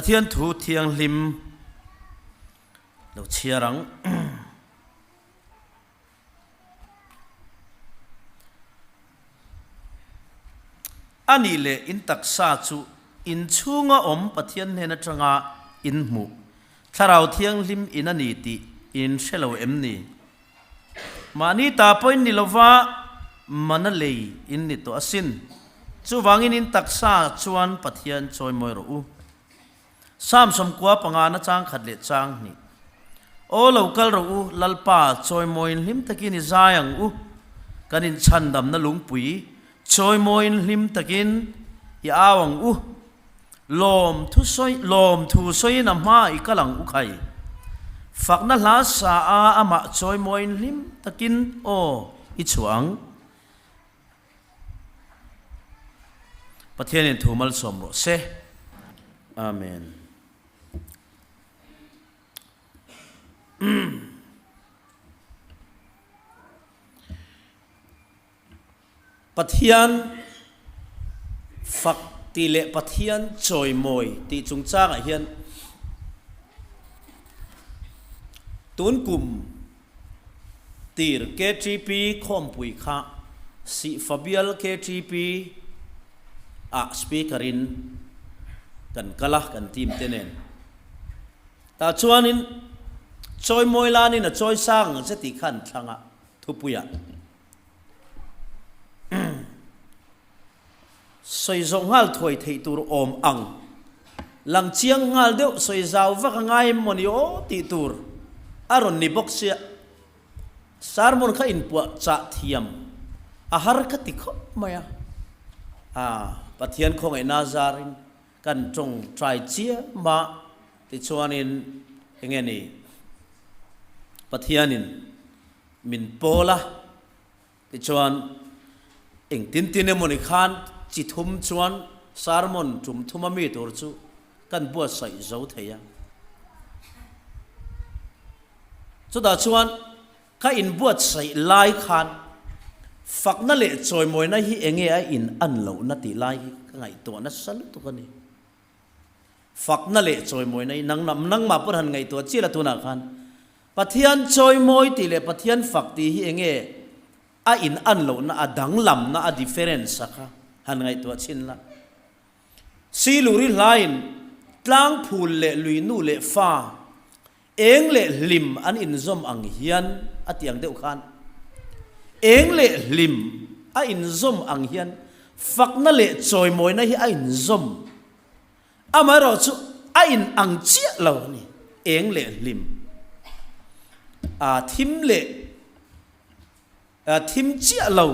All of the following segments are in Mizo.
Pathian thu thianghlim lo chhiar ang. A nih leh in taksa chu in chhunga awm Pathian hnen atanga in hmuh Thlarau Thianghlim in a ni tih in hre lo em ni? Mahni ta pawh in ni lova mana lei in ni tawh asin. Chuvangin in taksa chuan Pathian chawimawi rawh u. Psalm 95 na chang khat leh chang hnih. Aw lo kal rawh u, Lalpa, chawimawiin hlim takin i zai ang u. Kan inchhandamna lungpui, chawimawiin hlim takin i au ang u. Lawm thu sawi, lawm thu sawiin a hma i kal ang u khai. Fakna hla sa a amah chawimawiin hlim takin aw i chhuah ang. Pathianin thu malsawm rawh se. Amen. Pathian fak tih leh Pathian chawimawi tih chungchangah hian tun kum Tir KTP khawmpui kha Sihfabial KTP ah speaker in kan kal a kan team te nen. Tah chuanin chawimawi lanin a chawi sang ang che tih kha an thlang a thupuiah. Sawi zawh nghal thuai theih tur awm ang. Lang chiang nghal deuh sawi zau vak a ngai em mawni aw tih tur a rawn ni bawk sia. Sermon kha inpuah chah thiam a har ka ti khawp mai a. Aa Pathian khawngaihna zarin kan tawng trai chiam a tichuanin enge ni Pathianin min pawl a. Tichuan, engtin tin emawni khan chi thum chuan sermon tum thuma mi tur chu kan buatsaih zo thei a. Chutah chuan ka inbuatsaih lai khan fakna leh chawimawina hi enge a in an lohna tih lai hi ka ngaihtuah nasa lutuk a ni. Fakna leh chawimawina hi nang nangmah pawn han ngaihtuah chiah la tunah khan Pathian chawimawi tih leh Pathian fak tih hi enge a in an lohna a danglamna a difference a kha han ngaihtuah chhin la. Siluri hlain tlang phul leh lui nu leh fa eng leh hlim an inzawm ang hian a ti ang deuh khan eng leh hlim a inzawm ang hian fakna leh chawimawina hi a inzawm Amaherawh chu a in ang chiah lo a ni. Eng leh hlim, a thim leh thim chiah lo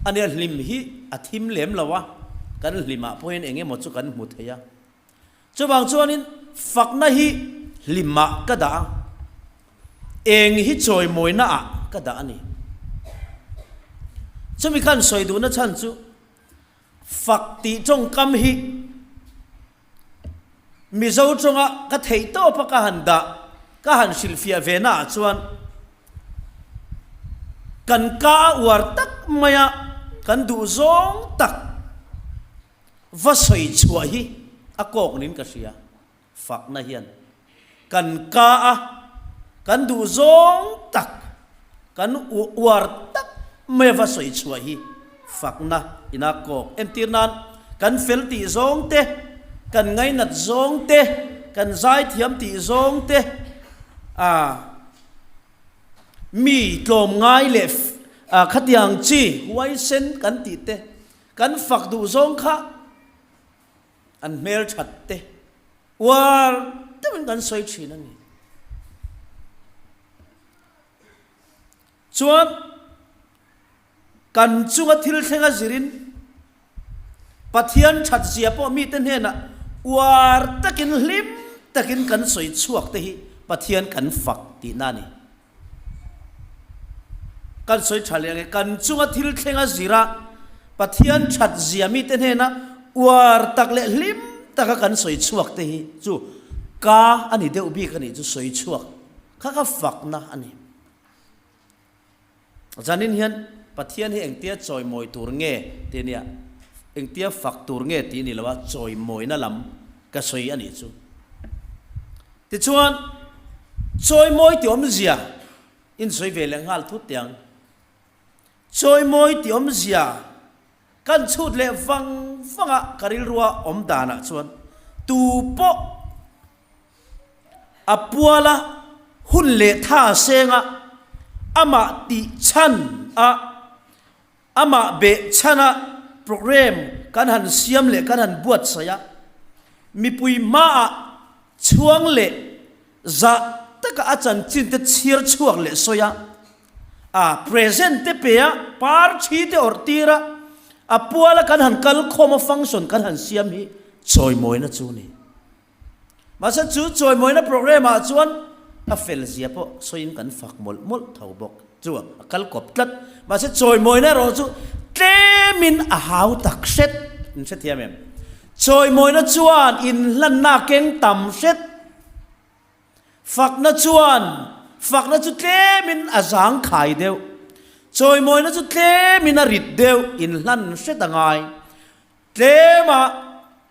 a nia. Hlim hi a thim lem lo a, kan hlimah pawhin eng emaw chu kan hmu thei a. Chuvang chuanin fakna hi hlimah ka dah a, eng hi chawimawinaah ka dah a ni. Chumi khan sawi duhna chhan chu Fak tih tawngkam hi Mizo tawnga ka theih tawp a ka han dah, ka han hrilhfiah ve naah chuan kan ka a uar tak maia kan duh zawng tak va sawi chhuah hi a kawk niin ka hria. Fakna hian kan ka a kan duh zawng tak, kan uar tak mai va sawi chhuah hi fakna ina kawk. Entir nan kan fel tih zawng te, kan ngainat zawng te, kan zaithiam tih zawng te, a mi tlawm ngai leh khatiang chi huaisen kan tih te, kan fak duh zawng kha An hmelthat te uar deuhin kan sawi thin a ni. Chuan kan chunga thil thlenga zirin Pathian that zia pawh mite hnenah uar takin hlim takin kan sawi chhuak te hi Pathian kan fak tihna a ni. Kan sawi tha leh ang e, kan chunga thil thlenga zira Pathian that zia mite hnena uar tak leh hlim taka kan sawi chhuak te hi chu ka a ni deuh bik a nih chu sawi chhuak kha ka fakna a ni. Zanin hian Pathian hi engtia chawimawi tur nge tih nia, engtia fak tur nge tih ni lo a, chawimawina lam. Ka sawi a nih chu. Tichuan, chawimawi tih awmzia in sawi ve leh nghal thut teh ang. Chawimawi tih awmzia kan chhut leh vang vang a, ka rilrua awm danah chuan tu pawh a puala hun leh tha senga amah tih chhan a, Amah behchhana programme kan han siam leh kan han buatsaih a, mipui hmaah chhuang leh zah taka a chanchin te chhiar chhuak leh sawi a, a present te pe a, par thi te awrh tir a, a puala kan han kal khawm a function kan han siam hi chawimawina chu a ni. Mahse chu chawimawina programme ah chuan a fel zia pawh sawiin kan fak mawlh mawlh tho bawk chu a kal kawp tlat. Mahse chawimawina erawh chu tlemin a hau tak hret in hrethiam em? Chawimawina chuan inhlanna a keng tam hret, fakna chuan fakna chu tlemin a zangkhai deuh, chawimawina chu tlemin a rit deuh inhlan hret a ngai. Tlema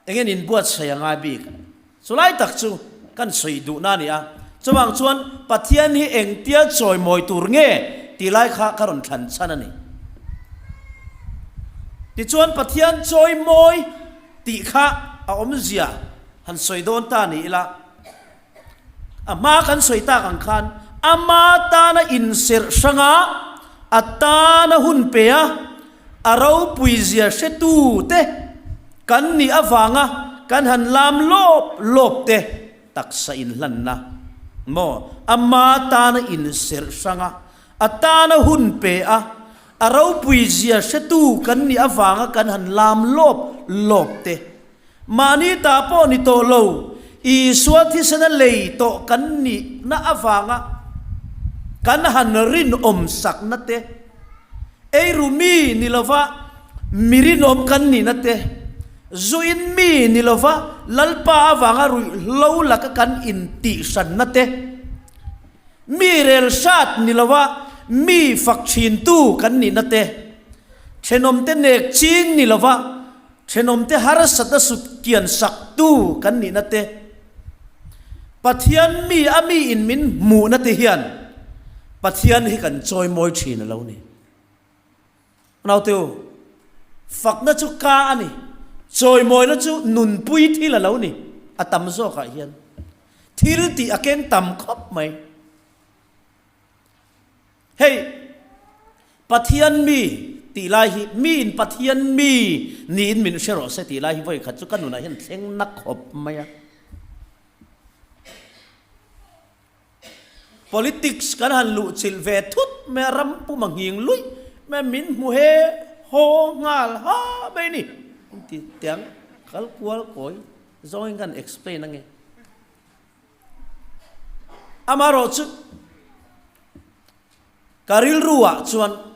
eng nge nin buatsaih a ngai bik? Chulai tak chu kan sawi duhna a ni a. Chuvang chuan Pathian hi engtia chawimawi tur nge tih lai kha ka rawn thlan chhan a ni. Tichuan Pathian chawimawi tih kha a awmzia han sawi dawn ta ni ila, A hma kan sawi tak ang khan ama tana inserh hranga a tana hun pe a, a ropuizia hretu te kan nih avanga kan han lam lawp lawp te taksa inhlanna maw ama tana inserh hranga a tana hun pe a, a ropuizia hretu kan nih avanga kan han lam lawp lawp te Mahni ta pawh ni tawh lo, Isua thisena lei tawh kan nihna avanga kan han rinawm sakna te, eiru mi ni lova mi rinawm kan nihna te, zuin mi ni lova Lalpa avanga ruihhlo laka kan intihhranna te, mi relhrat ni lova mi fak thintu kan nihna te, thenawmte nek ching ni lova Thenawmte harsatna sut kian saktu kan nihna te, Pathian mi a mi in min hmuhna te hian Pathian hi kan chawimawi thin a lo ni. Naute u, fakna chu ka a ni, chawimawina chu nunpui thil a lo ni, a tam zawkah hian thil tih a keng tam khawp mai. Hei, Pathian mi tih lai hi, miin Pathian mi niin min hre rawh se tih lai hi vawi khat chu ka nunah hian thleng na khawp mai a. Politics kan han luh chilh ve thut mai a, ram pum a nghing luih mai a, min hmu he haw nghal ha mai ni. Inti tiang kal kual kawi zawngin kan explain ange. Amaherawh chu ka rilruah chuan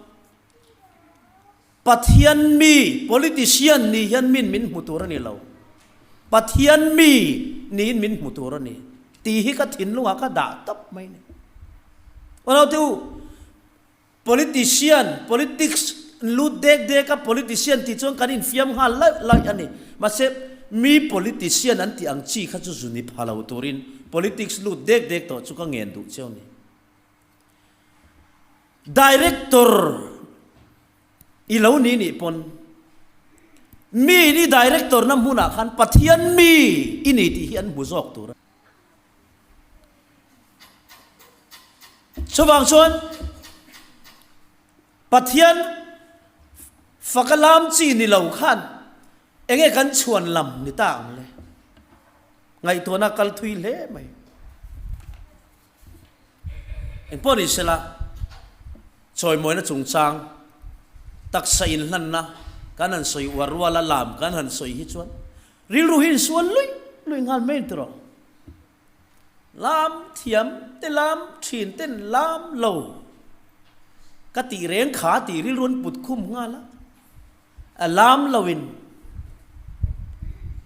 Pathian mi, politician ni hian min min hmu tur a ni lo. Pathian mi niin min hmu tur a ni tih hi ka thinlungah ka dah tawp mai a ni. Unaute u, Politician, politics lut dek dek a politician tih chuan kan infiam nghal laih laih a ni. Mahse, mi politician an tih ang chi kha chu zu ni pha lo turin politics lut dek dek tawh chu ka ngen duh cheu ni. Director i lo ni nih pawn mi ni director na hmunah khan Pathian mi i ni tih hi an hmu zawk tur a ni. Chuvang chuan Pathian faka lam chi ni lo khan enge kan chhuan lam ni ta ang le? Ngaihtuahna kal thui hle mai. Engpawh ni sela, chawimawina chungchang, taksa inhlanna kan han sawi uar ruala lam kan han sawi hi chuan Rilru hi insual luih luih nghal mai ang tiraw? Lam thiam te lam thin ten lam lo ka tih reng kha tih rilru an put khum nghal a, a lam lo in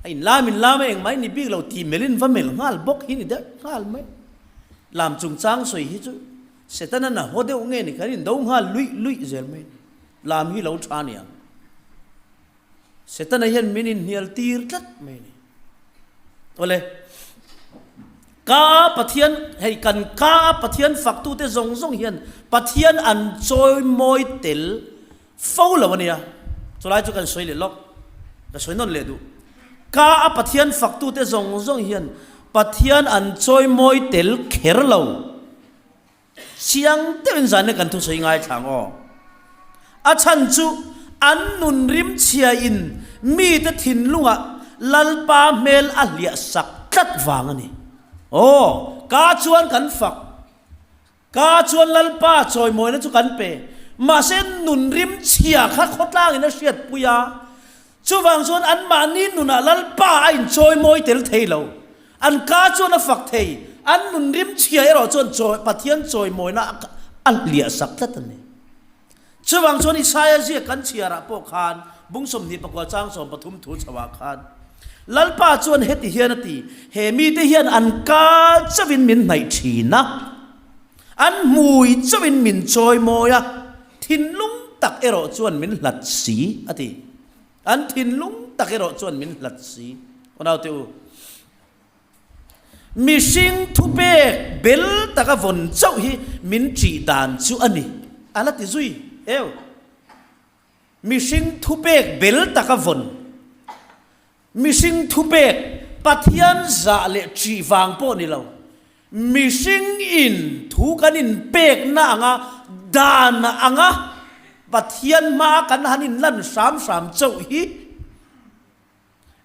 a in lam in lam a engmah ni bik lo tih melh in va melh nghal bawk hi ni deuh nghal mai. Lam chungchang sawi hi chu Setana na haw deuh nge ni kan indo nghal luih luih zel mai ni. Lam hi lo tha ni ang. Setana hian min inhnial tir tlat mai a ni. Awle. Ka Pathian, hei kan ka a Pathian faktute zawng zawng hian Pathian an chawimawi tel fo lo a nia. Chulai chu kan sawi leh lawk, ka sawi nawn leh duh. Ka a Pathian faktute zawng zawng hian Pathian an chawimawi tel kher lo. Chiang deuhin zanna kan thusawi ngaithla ang aw. A chhan chu an nun rimchhiain mite thinlungah Lalpa hmel a hliah sak tlat vang a ni. Aw, ka chuan kan fak. Ka chuan Lalpa chawimawina chu kan pe. Mahse nun rimchhia kha khawtlangin a hriatpui a. Chuvang chuan anmahni nunah Lalpa a inchawimawi tel thei lo. An ka chuan a fak thei. An nun rimchhia erawh chuan chawi Pathian chawimawina a hliah sak tlat a ni. Chuvang chuan Isaia ziak kan chhiarah pawh khan bung 24 chang 13 thu chhoah khan Lalpa chuan heti hian a ti, He mite hian an ka chauhin min hnaih thin a, an hmui chauhin min chawimawi a, Thinlung tak erawh chuan min hlat si, a ti. An thinlung tak erawh chuan min hlat si. Unaute u, mihring thupek bel taka vawn chauh hi min ṭih dan chu a ni, a la ti zui eu. Mihring thupek bel taka vawn. Mihring thupek, Pathian zah leh ṭih vang pawh ni lo. Mihring in thu kan inpekna anga dan anga Pathian hmaa kan han inlan hram hram chauh hi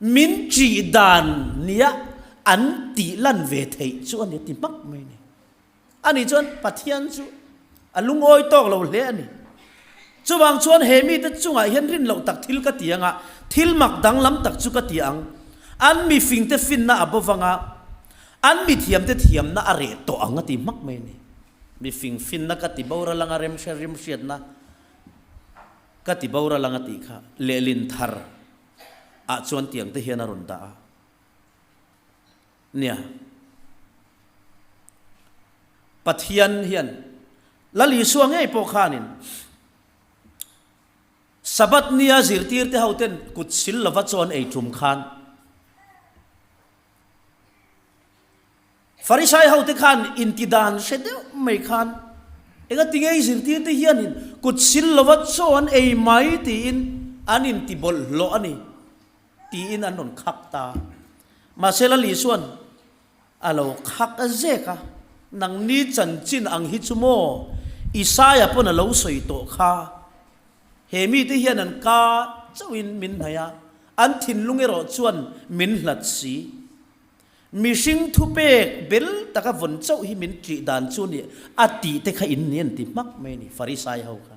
min ṭih dan nia an tih lan ve theih chu a ni ti hmak mai a ni. Ani chuan Pathian chu a lungawi tawk lo hle a ni. Chuvang chuan he mite chungah hian rin loh tak thil ka ti ang a, thil mak danglam tak chu ka ti ang. An mifingte finna a bo vang a, an mithiamte thiamna a reh tawh ang a ti hmak mai a ni. Mifing finna ka ti boral ang a, remhre rimhriatna ka ti boral ang a tih kha lehlin thar ah chuan tiang te hian a rawn dah a. Nia. Pathian hian Lal Isua ngei pawh khanin Sabbath nia zirtirte hoten kut sil lova chaw an ei tum khan Farisai hote khan intidan hre deuh mai khan engatinge i zirtirte hianin kut sil lova chaw an ei mai tiin an intibawlhhlawh a ni. Tiin an rawn khak ta. Mahse Lal Isua'n a lo khak zek a, Nangni chanchin ang hi chu maw Isaia pawn a lo sawi tawh kha. He mite hian an ka chauhin min hnaih a, an thinlung erawh chuan min hlat si. Mihring thupek bel taka vawn chauh hi min tlih dan chu ni a tih te kha in ni an ti hmak mai a ni, Farisai ho kha.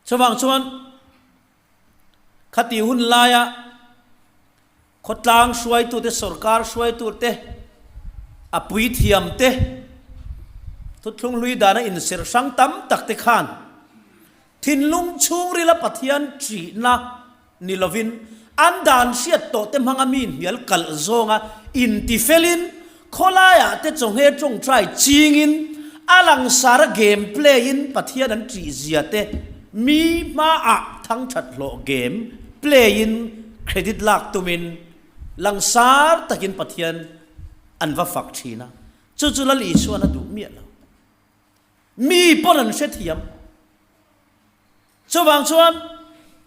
Chuvang chuan khati hun laia khawtlang hruaitute, sorkar hruaitute, a puithiamte, thuthlung hlui dana inserh hrang tam takte khan thinlung chhungrila Pathian ṭihna ni lovin an dan hriat tawh te hmanga mi hnial kalh zawnga intifelin khawlaiah te chawnghe tawngtai chingin a langsara game play in Pathian an ṭih zia te mi hmaah thangṭhat hlawh game play in credit lak tumin langsar takin Pathian an va fak ṭhin a, chu chu Lal Isuan a duh miah lo. Mi pawn an hrethiam. Chuvang chuan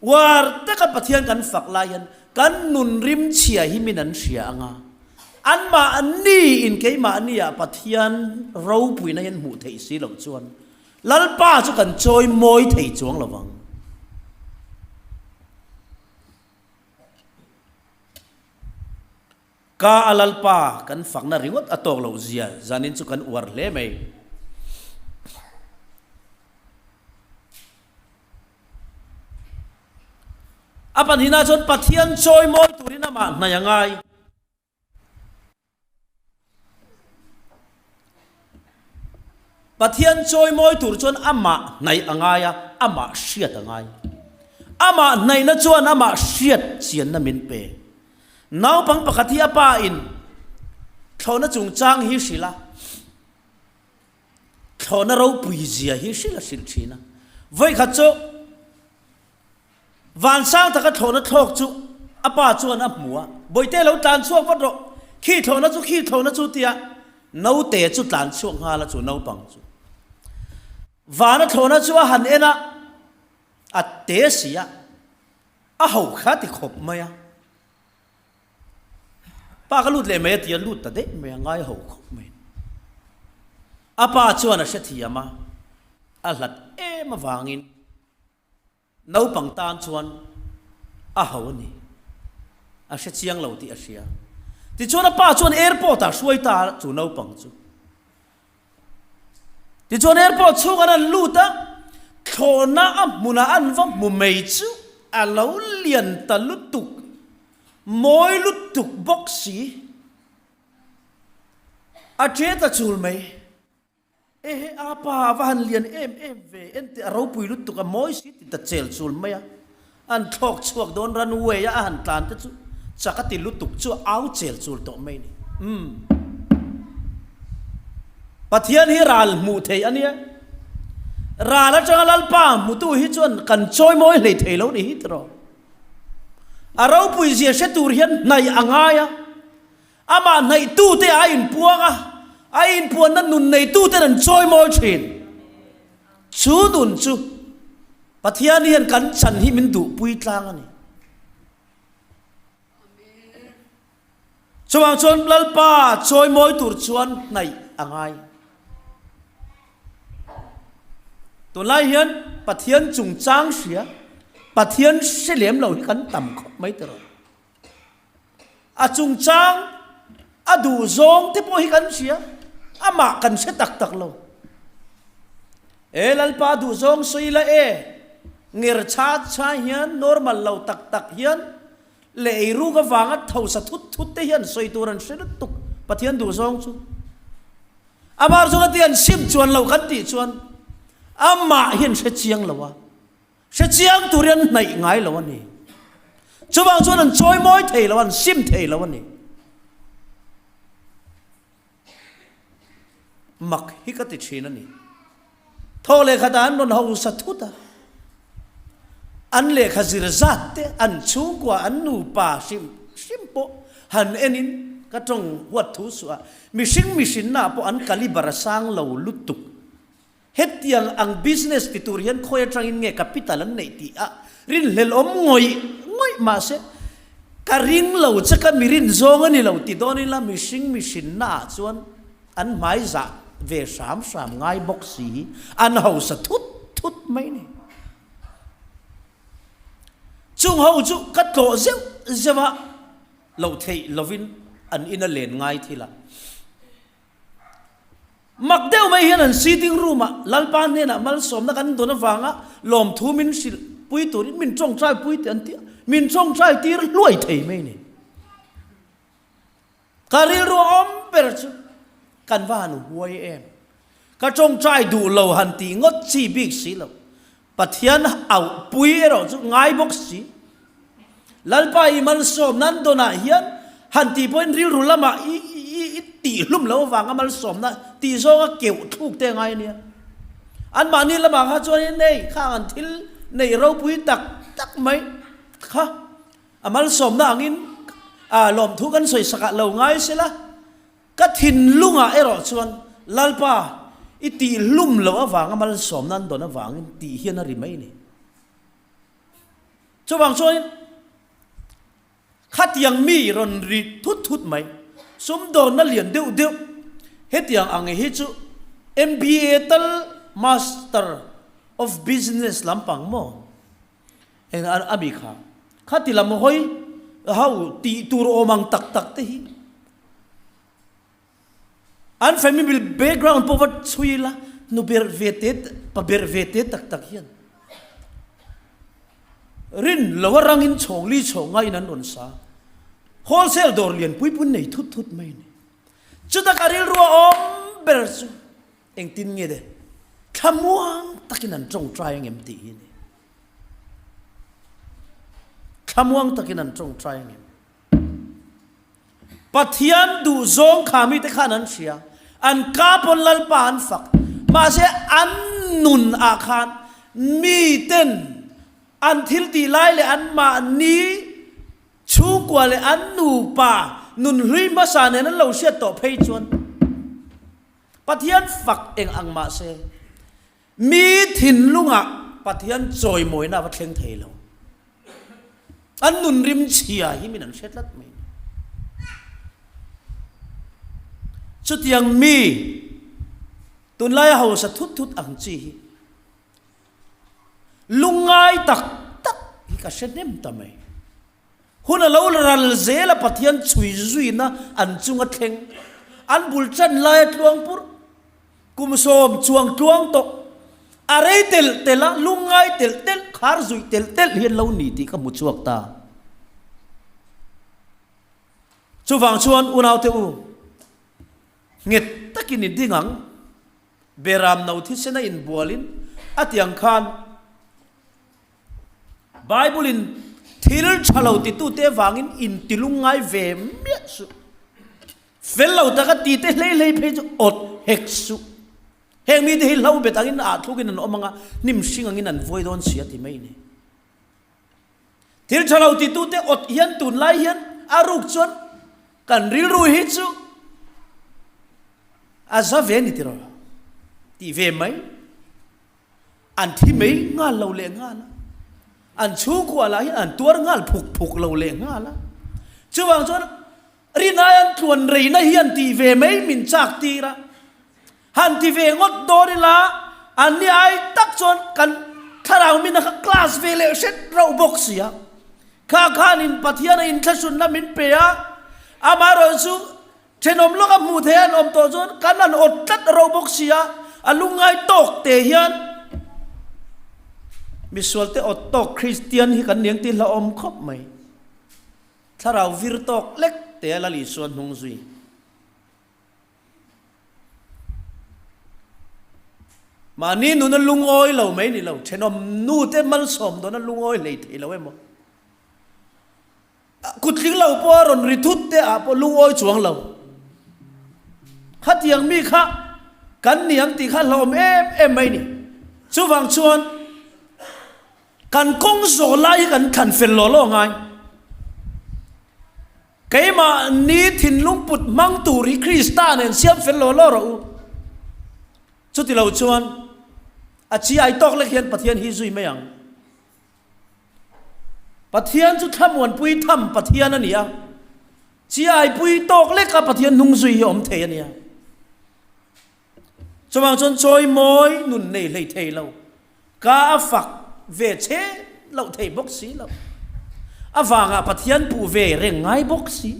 uar taka Pathian kan fak lai hian kan nun rimchhia hi min an hria ang a, anmahni in keimahni ah Pathian ropuina hi an hmuh theih si loh chuan Lalpa chu kan chawi mawi thei chuang lo vang. Ka a Lalpa kan fakna ringawt a tawk loh zia zanin chu kan uar hle mai. A pahnihna chuan Pathian chawimawi turin amah hnaih a ngai. Pathian chawimawi tur chuan amah hnaih a ngai a, amah hriat a ngai. Amah hnaihna chuan amah hriat chianna min pe. Naupang pakhat hi a pa in thlawhna chungchang hi hrilh a, thlawhna ropui zia hi hrilh a hrilh thin a. Vawikhat chu. Vansang taka thlawhna thlawk chu a pa chuan a hmu a, Bawihte lo tlan chhuak vat rawh, khi thlawhna chu khi thlawhna chu tia naute chu tlan chhuak nghal a chu naupang chu. Vana thlawhna chu a han en a, a te si a, a ho kha ti khawp mai a. Pa ka lut leh mai a ti a, lut ta daih mai a, ngai ho khawp mai. A pa chuan a hrethiam a, a hlat em avangin Naupang tan chuan a ho a ni. A hre chiang lo tih a hria. Tichuan a pa chuan airport ah hruai ta a chu naupang chu. Tichuan airport chhungah an lut a, thlawhna a hmunah an va hmu mai chu a lo lian ta lutuk, mawi lutuk bawk si. A ṭe ta chul mai. Ehe a pa a va han lian em em ve, enteh a ropui lutuk a mawi si ti ta chel chul mai a, an thlawk chhuak dawn runway a a han tlan te chu chak a ti lutuk chu a au chel chul tawh mai ni. Umm. Pathian hi ral hmuh theih a nia, ral atanga Lalpa hmutu hi chuan kan chawi mawi hlei thei lo ni hi tiraw. A ropui zia hre tur hian hnaih a ngai a. Amah hnaihtute a inpuang a, a inpuanna nun neituten an chawimawi thin. Chu nun chu Pathian hian kan chan hi min duhpui tlang a ni. Chuvang chuan Lalpa chawimawi tur chuan hnaih a ngai. Tunlai hian Pathian chungchang hria, Pathian hre lem lo hi kan tam khawp mai tiraw. A chungchang a duh zawng te pawh hi kan hria, amah kan hre tak tak lo. E Lalpa duh zawng sawi la e, nger cha cha hian normal lo tak tak hian leh eiruk avanga thosa thut thut te hian sawi tur an hre lutuk Pathian duh zawng chu. Amah chu ka ti an sim chuan lo kan tih chuan amah hian hre chiang lo a. Hre chiang turin an hnaih ngai lo a ni. Chuvang chuan an chawi mawi thei lo, an sim thei lo a ni. Mak hi ka ti thin a ni. Thaw lehkhatah an rawn hausa thut a. An lehkha zir zat te, an chhungkua, an nupa hrim hrim pawh han enin ka tawng huat thu suh a, mihring mihrinna pawh an caliber a sang lo lutuk. Hetiang ang business ti tur hian khawi atangin nge capital an neih tih a rinhlelh awm ngawih ngawih mahse ka ring lo che ka mi rin zawng a ni lo ti dawn ila mihring mihrinna ah chuan an hmai zah ve hram hram ngai bawk si hi an hausa thut thut mai ni. Chung ho chu ka tlawh zeuh zeuh a loh theih lovin an ina len ngai thil a. Mak deuh mai hian an sitting room ah Lalpa hnenah malsawmna kan dawn avanga lawmthu min hrilh pui turin min tawngtai pui teh an ti a, min tawngtai tir hluai thei mai ni. Ka rilru a awm ber chu kan va han huai em. Ka tawngtai duh lo han tih ngawt chi bik si lo. Pathian auhpui erawh chu ngai bawk si. Lalpa i malsawm nan dawnah hian han tih pawhin rilru lamah i i tih hlum lo avanga malsawmna tih zawnga keuh thluk te ngai a nia. Anmahni lamah kha chuanin hei khang an thil neih ropui tak tak mai kha a malsawmna angin lawmthu kan sawi sakah lo ngai sela. Ka thinlungah erawh chuan, Lalpa, i tihhlum loh avanga malsawmna an dawn avangin tih hian a ri mai a ni. Chuvang chuanin, khatiang mi rawn ri thut thut mai, sumdawnna lian deuh deuh, hetiang ang hi chu MBA tal Master of Business lampang maw? Eng a mi kha? Khati lam hawi ho tih tur awm ang tak tak te hi an family background pawh va chhui ila nu ber ve te pa ber ve te tak tak hian rin lo a rangin chhawng li chhawng ngaiin an rawn sa wholesale dawr lian pui pui nei thut thut mai a ni. Chuta ka rilru a awm ber chu Engtin nge le? Thlamuang takin an tawngtai ang em tih hi a ni. Thlamuang takin an tawngtai ang em? Pathian duhzawng kha mite khan an hria. An ka pawn Lalpa an fak. Mahse an nun ah khan miten. An thil tih lai leh anmahni chhungkua leh an nupa nunhlui hmasa nen an lo hriat tawh phei chuan Pathian fak eng ang mah se, mi thinlungah Pathian chawimawina a va thleng thei lo. An nun rim chhia hi min an hre tlat mai. Chutiang mi tunlaia hausa thut thut ang chi hi lungngai tak tak hi ka hre hnem ta mai. Hun a lo ral zel a Pathian chhui zuina an chunga thleng, an bul tan laia tluang pur, kum sawm chuang tluang tawh, a rei telh telh a, lungngai telh telh, khar zuih telh telh hi an lo ni tih ka hmu chhuak ta. Chuvang chuan unaute u, nghet takin i ding ang, Beram no thisen a inbualin a tiang khan, Bible-in thil tha lo titute avangin intilung ngai ve miah suh. Fel lo taka tite hlei hlei phei chu awt hek suh. Heng mite hi hlo bet angin ah thlukin an awm anga, hnim hring angin an vuai dawn si a ti mai ni. Thil tha lo titute awt hian tunlai hian a ruk chuan kan rilru hi chu a za ve ni tiraw tih ve mai. An thi mai nghal lo leh nghal a, an chhungkua lah hian an tuar nghal phuk phuk lo leh nghal a. Chuvang chuan rinai an tluan reina hian tih ve mai min chak tir a, han ti ve ngawt dawn ila an ni ai tak chuan kan thlarau mina kha class ve leh hret rauh bawk si a. Kha khanin Pathian a inthlahrunna min pe a, amaherawhchu Thenawm lawka hmuh theih an awm tawh chuan kan han awt tlat ro bawk si a, a lungngai tawk te hian misualte awt tawk Kristian hi kan niang tih hlauhawm khawp mai. Thlarau vir tawk lek te a Lal Isua hnung zui. Mahni nuna lungawi lo mai ni lo, thenawm nute malsawm dawna lungawi hlei thei lo emaw? Kutling lo pawh a rawn ri thut te ah pawh lungawi chuang lo. Khatiang mi kha kan ni ang tih kha hlauhawm em em mai ni. Chuvang chuan kan kawng zawh lai hi kan thlan fel law law ngai. Keimah ni thinlung put hmang tur hi Krista nen siam fel law law rawh u. Chuti lo chuan a chi ai tawk lek hian Pathian hi zui mai ang. Pathian chu thlamuanpui tham Pathian a ni a, chiaipui tawk leka Pathian hnung zui hi a awm thei a nia. Chuvang chuan chawimawi nun nei hlei thei lo, ka a fak ve chhe loh thei bawk si lo. A vangah Pathian puh ve reng ngai bawk si,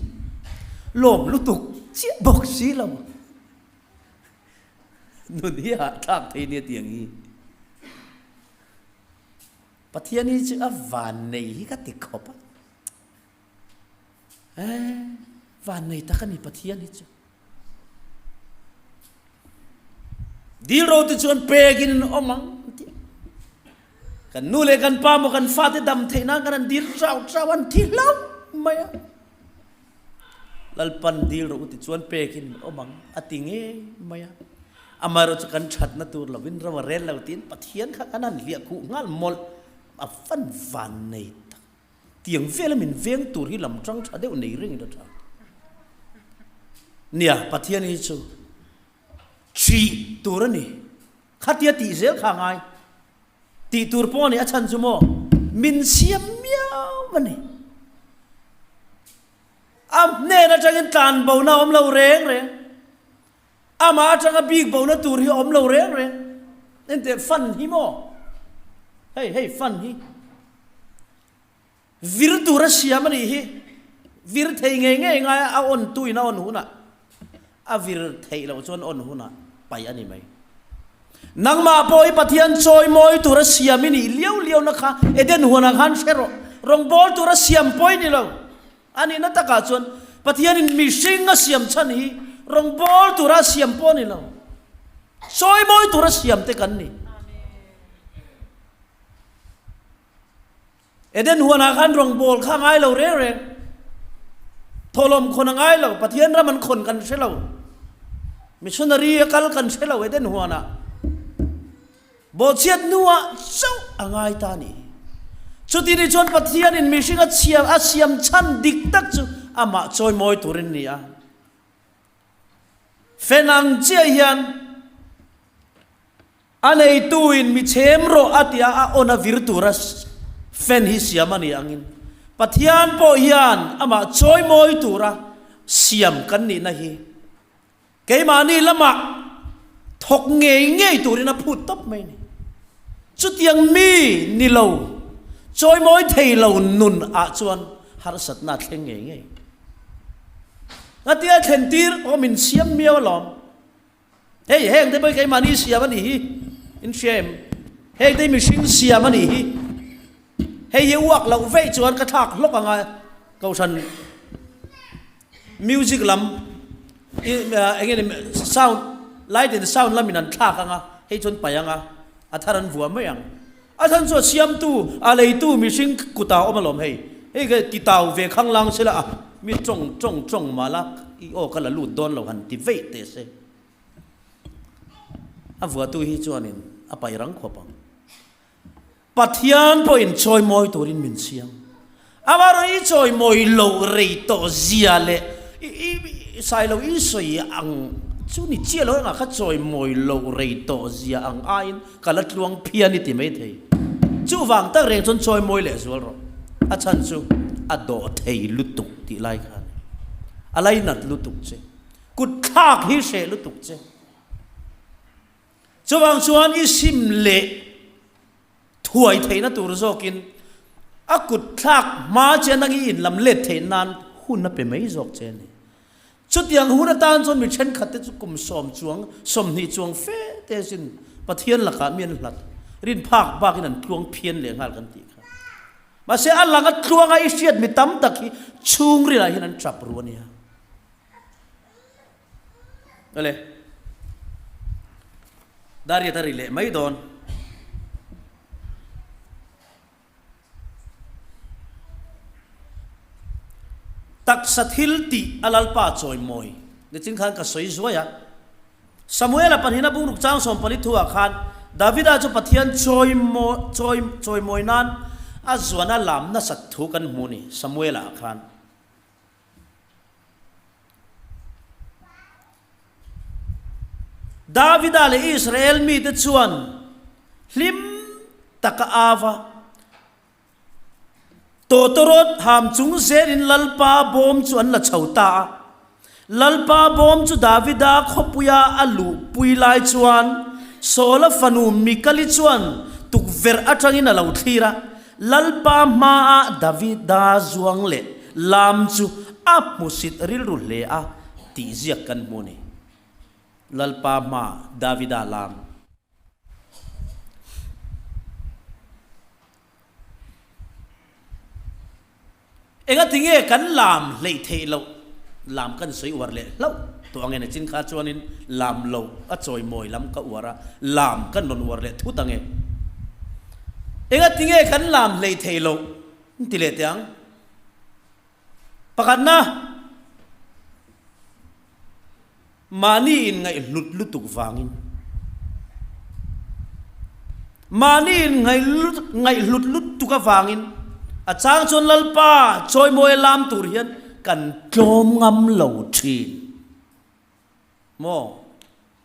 lawm lutuk chiah bawk si lo. Nun hi hahthlak thei nia tiang hi. Pathian hi chu a vannei hi ka ti khawp a. Eh, vannei tak a ni Pathian hi chu. Dil ro te chuan pekin an awm ang ti. Kan nu leh kan pa maw kan fate dam theih nan kan an dil chau chau an thi hlauh mai a. Lalpan dil rawh u ti chuan pekin in awm ang a ti ngei mai a. Amaherawh chu kan thatna tur lovin ro a rel lo tiin Pathian kha kan han hliah khuh nghal mawlh a fan van nei tak. Tiang vela min veng tur hi lam tang tha deuh nei reng in a tha. Nia, Pathian hi chu ṭih tur a ni. Khatia tih zel kha a ngai. Tih tur pawh a ni, a chhan chu maw min siam miau a ni. A hnen atangin tlan bona a awm lo reng reng. Amah atanga bik bona tur hi a awm lo reng reng. Enteh fan hi maw? Hei hei fan hi. Vir tur a siam a nih hi. Vir thei ngei ngei ngai a, a on tuin a on hunah a vir theih loh chuan on hunah paih a ni mai. Nangmah pawh hi Pathian chawimawi tur a siam i nih liau liauna kha Eden huanah khan hre rawh. Rawngbâwl tur a siam pawh i ni lo. A nihna takah chuan Pathianin mihring a siam chhan hi rawngbâwl tura a siam pawh a ni lo. Chawimawi tur a siam te kan ni. Eden huanah khan rawngbâwl kha a ngai lo reng reng. Thawhlawm khawn a ngai lo, Pathian ram an khawn kan hre lo. Missionary a kal kan hre lo Eden huanah. Bawhchhiat hnuah chauh a ngai ta a ni. Chuti ni chuan Pathianin mihring a chhiar a siam chhan dik tak chu amah chawimawi turin ni a. Fen ang chiah hian a neituin mi chhem rawh a tia a awn a vir tura fen hi siam a ni angin Pathian pawh hian amah chawimawi tura siam kan nihna hi Keimahni lamah thawk ngei ngei turin a phut tawp mai ni. Chutiang mi ni lo, chawimawi thei lo nun ah chuan harsatna a thleng ngei ngei. Ngatia thlen tir aw min siam miau alawm. Hei heng te pawh hi keimahni siam a nih hi, in hria em? Heng te hi mihring siam a nih hi. Hei hi uak loh veih chuan ka thlak hlawk anga kohhran Music lam eng nge ni sound light and sound lamin an thlak anga hei chuan paih anga a thar an vuah mai ang. A chhan chu a siamtu a leitu mihring kutah a awm alawm hei. Hei ka ti tau ve khanglang sela a mi tawng tawng tawng mah la i aw ka la lut dawn lo han ti veih teh se. A vuahtu hi chuanin a paih rang khawp ang. Pathian pawhin chawimawi turin min siam. Amaherawh i chawimawi loh rei tawh zia leh i sailo i sawi ang chu ni chiah lo engah kha chawimawi loh rei tawh zia ang aiin ka la tluang phian i ti mai thei. Chuvang tak reng chuan chawimawi leh zual rawh. A chhan chu a dawh thei lutuk tih lai kha a ni. A lainat lutuk che. Kut thlak hi hreh lutuk che. Chuvang chuan i sim leh thuai theihna tur zawkin a kut thlak hma che nang i inlam let theih nan hun a pe mai zawk che a ni. Chutiang hun atan chuan mi thenkhat te chu kum sawm chuang, 20 chuang fe te sin Pathian lakah mi an hlat, rin phak bakin an tluang phian leh nghal kan tih kha. Mahse a lang a tluanga i hriat mi tam tak hi chhungrilah hian an tap ru a nia. Awle. Dariat a ri leh mai dawn. Taksa thil tih a Lalpa chawimawi. Nichin khan ka sawi zuai a. Samuela pahnihna bungruk chang 14 thuah khan Davida chu Pathian chawimawi chawimawi nan a zuan a lam nasat thu kan hmu ni Samuela khan. Davida leh Israel mite chuan hlim taka ava tawtawrawt ham chung zelin Lalpa bawm chu an la chho ta a. Lalpa bawm chu Davida khawpuia a luhpui lai chuan Saula fanu Mikali chuan tukverh atangin a lo thlir a. Lalpa hmaah Davida zuang leh lam chu a hmusit rilru hle a tih ziak kan hmu a ni. Lalpa hmaah Davida lam. Engati nge kan lam hleih theih loh? Lam kan sawi uar leh hlauh tawh ang e, nachin kha chuanin lam loh a chawimawi lam ka uar a, lam kan rawn uar leh thut ang e. Engati nge kan lam hleih theih loh? Ti leh teh ang. Pakhatna. Mahni in ngaihhlut lutuk vangin. Mahni in ngaihhlut lutuk avangin a chang chuan Lalpa chawimawi a lam tur hian kan tlawm ngam lo thin. Maw?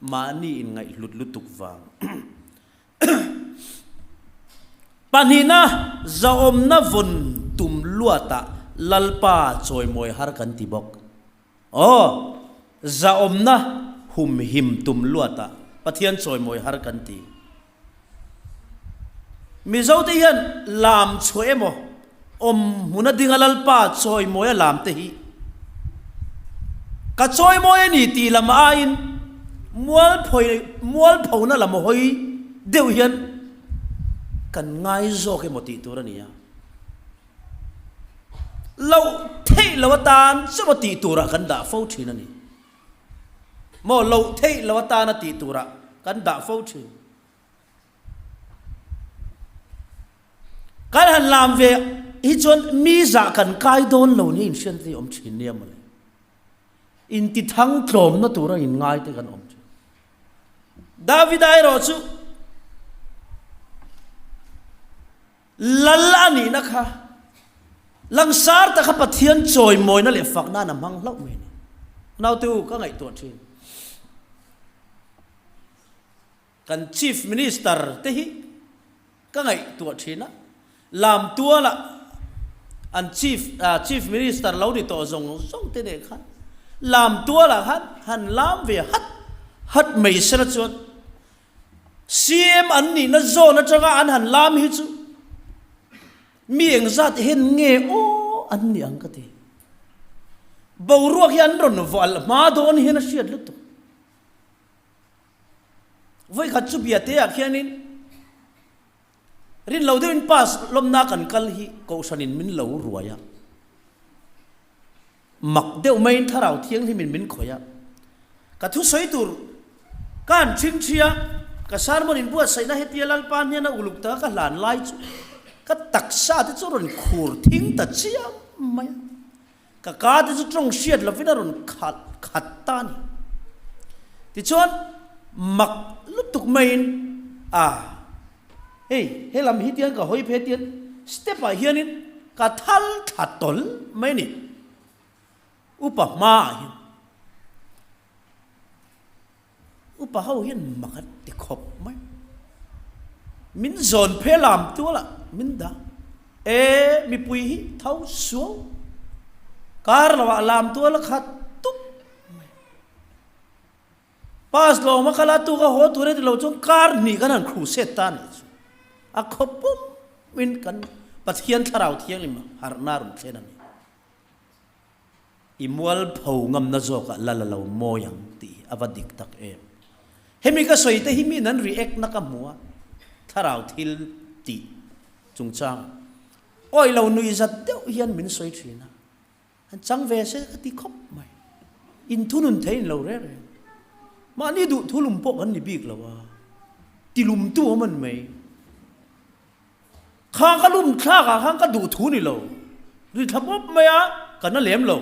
Mahni in ngaihhlut lutuk vang. Pahnihna, zahawmna vawn tum luatah Lalpa chawimawi har kan ti bawk. Aw, zahawmna humhim tum luatah Pathian chawimawi har kan ti. Mizote hian lam chhuah emaw, awm hmuna dinga Lalpa chawimawi a lam te hi ka chawimawi a ni tih lam aiin mualphawi mualphona lam hawi deuh hian kan ngai zawk emaw tih tur a ni a. Loh theih lo atan chauh a tih turah kan dah fo thin a ni. Maw loh theih lo atana tih turah kan dah fo thin. Kan han lam ve hi chuan mi zah kan kai dawn lo nia inhriat te hi awm thin nia mawle. Intithang tlawmna tura inngai te kan awm thin. Davida erawh chu. Lal a nihna kha langsar taka Pathian chawimawina leh fak nan a hmang hlauh mai a ni. Naute u, ka ngaihtuah thin. Kan Chief Minister te hi ka ngaihtuah thin a, Lamtuala an Chief Chief Minister lo ni tawh zawng zawng te nen khan Lamtuala khan han lam ve hat hat mai sela chuan CM an nihna zawn atanga an han lam hi chu mi engzat hen nge aw an ni ang ka ti. Boruak hi an rawn valh hma dawn hian a hriat lutuk. Vawikhat chu biate ah khianin rin lo deuhin pass lawmna kan kal hi kohhranin min lo ruai a. Mak deuh maiin Thlarau Thianghlimin min khawih a, ka thusawi tur ka han ṭhing ṭhi a, ka sermon inbuatsaihna hetia Lalpa hnena uluk taka ka hlan lai chu ka taksa te chu a rawn khur thing ta chiam mai a, ka ka te chu ṭawng hriat lovin a rawn khalh khat ta a ni. Tichuan, mak lutuk maiin a hei helam hi tiang ka hawi phei tian step ah hianin ka thal thla tawl mai a ni. Upa hmaah hian upa ho hian mak an ti khawp mai. Min zawn phei lam tualah min dah e mipui hi tho suau kar lohah lam tual a khat tup mai. Pass lawm a kal a tuk a haw tur e ti lo chuan kar hnih kan han crusade ta nih chu a khaw pum in kan Pathian thlarau thianghlim harhna rawn thlen a ni. I mualpho ngamna zawkah la la lo mawi ang tih hi a va dik tak em. Hemi ka sawi te hi miin an react na ka hmu a, thlarau thil tih chungchang awi lo nuihzat deuh hian min sawi thin a. An chang ve se ka ti khawp mai. Inthunun thei in lo reng reng. Mahni duh thu lum pawh kan ni bik lo a, ti lumtu awm an mai. Kha ka lum thlak ah khan ka duh thu ni lo. Ri thla pawp mai a, ka na lem lo.